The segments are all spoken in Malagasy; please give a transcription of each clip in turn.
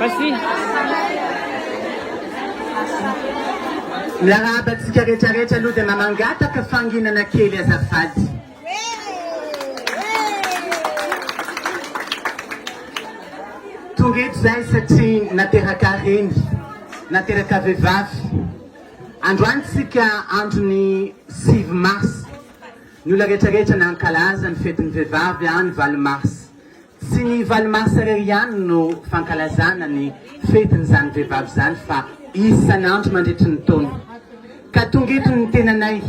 Vas-y. Miarahaba antsika rehetra rehetra aloha dia mba mangataka fahanginana kely azafady. Tonga eto izahay satria nateraka reny, nateraka vehivavy. Androany tsika andron'ny 9 mars. Ny olona rehetra rehetra nankalaza ny fetin'ny vehivavy ny 8 mars. Tsy ny 8 mars irery ihany no fankalazana ny fetin'izany vehivavy izany fa isan'andro mandritry ny taona. Ka tonga eto ny tenanay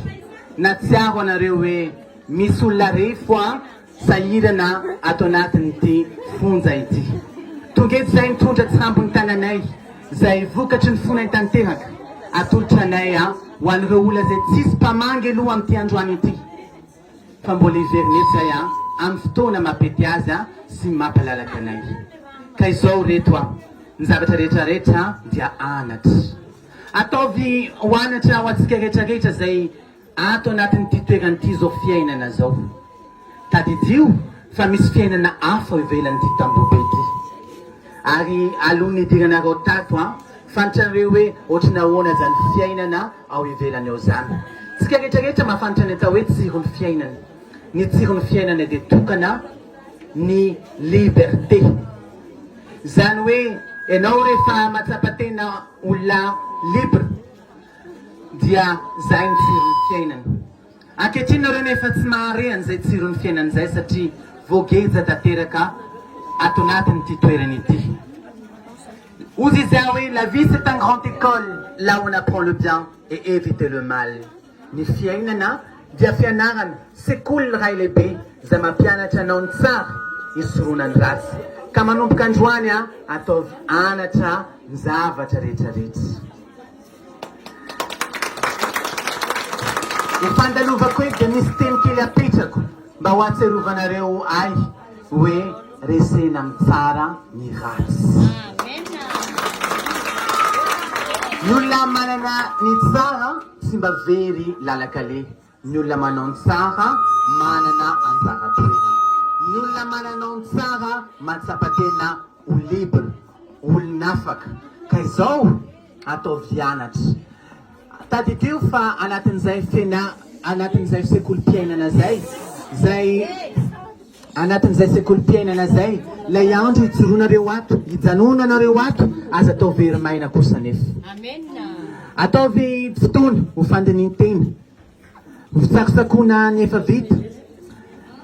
natsiaro anareo hoe misy olona refo a sahirana ato anatin'ity fonja ity. Tonga eto izahay nitondra tsirambin'ny tananay izay vokatry ny fonay tanteraka atolotra anay a ho an'ireo olona izay tsisy mpamangy aloha amin'ity androany ity. Fa mbola hiverina eto zay an, amin'ny fotoana mampety azy an, sy mampalalaka anay. Ka izao reto an, ny zavatra rehetra rehetra dia anatra. Ataovy ho anatra ho antsika rehetra rehetra zay ato anatin'ity toerana ity zao fiainana zao. Tadidio fa misy fiainana hafa ivelan'ity tamboho be ity. Ary alohan'ny hidiranareo tato an, fantatrareo hoe ohatran'ny ahoana zany fiainana ao ivelany ao zany. Tsika rehetra rehetra mahafantatra ny atao hoe tsiron'ny fiainana. Ny tsiron'ny fiainana dia tokana ny liberté. Zany hoe ianao rehefa mahatsapa tena olona libre dia zay ny tsiron'ny fiainana. Ankehitriny nareo nefa tsy mahare an'izay tsiron'ny fiainana izay satria voageja tanteraka ato anatin'ity toerana ity. Hozy izy aho hoe la vie c'est un grand école là où on apprend le bien et éviter le mal. Ny fiainana dia fianarana, sekoly iray lehibe izay mampianatra anao ny tsara hisoroana ny ratsy. Ka manomboka androany ataovy anatra ny zavatra rehetra rehetra. Ho fandalovako eto dia misy teny kely apetrako mba ho ahatsiarovanareo ahy hoe resena amin'ny tsara ny ratsy. Ny olona manana ny tsara tsy mba very lalan-kaleha. Ny olona manao ny tsara manana anjara toerana. Ny olona mananao ny tsara mahatsapa tena ho libre, olon'afaka. Ka izao ataovy anatra. Tadidio fa anatin'izay fiaina, anatin'izay sekolim-piainana izay, izay anatin'izay sekolim-piainana izay, ilay andro hijoroanareo ato, hijanonanareo ato, aza atao very maina kosa anefa. Ataovy fotoana ho fandinihin-tena. Ho fitsakotsakoana ny efa vita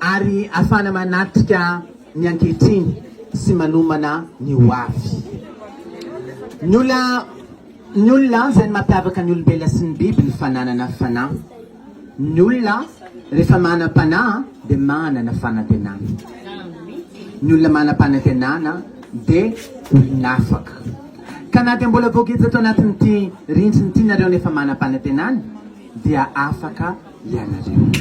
ary ahafahana manatrika ny ankehitriny sy manomana ny ho avy. Ny olona ny olona izay ny mampiavaka ny olombelona sy ny biby ny fananana fanahy. Ny olona rehefa manam-panahy dia manana fanantenana. Ny olona manam-panantenana dia olon'afaka. Ka na dia mbola voageja ato anatin'ity rindrina ity nareo nefa manam-panantenana dia afaka ianareo.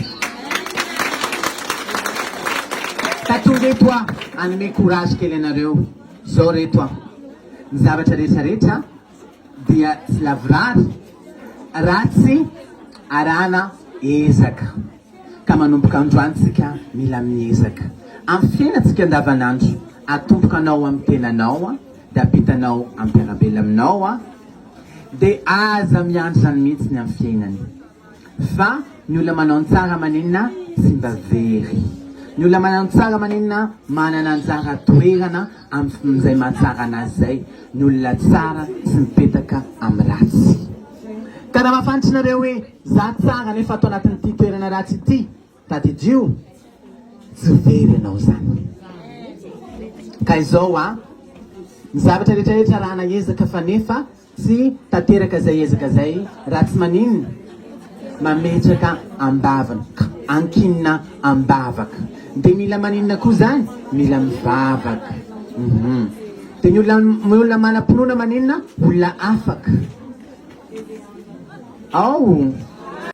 Ka tonga eto aho hanome courage kely anareo. Zao reto aho. Ny zavatra rehetra rehetra dia tsy lavorary raha tsy arahana ezaka. Ka manomboka androany tsika mila miezaka. Amin'ny fiainantsika andavanandro, atomboka anao amin'ny tenanao dia ampitanao amin'ny mpiara-belona aminao dia aza miandry zany mihitsy ny amin'ny fiainany. Fa ny olona manao ny tsara maninona tsy mba very. Ny olona manao ny tsara maninona manana anjara toerana amin'izay mahatsara anazy zay. Ny olona tsara tsy mipetaka amin'ny ratsy. Ka raha mahafantatra nareo hoe za tsara nefa ato anatin'ity toerana ratsy ity, tadidio tsy very ianao zany. Ka izao a, ny zavatra rehetra rehetra arahana ezaka fa nefa tsy tanteraka izay ezaka izay raha tsy maninona? Mametraka ambavaka, ankinina ambavaka. Dia mila maninona koa zany? Mila mivavaka. Uhum. Dia ny olona ny olona manam-pinoana maninona? Olona afaka. Ao.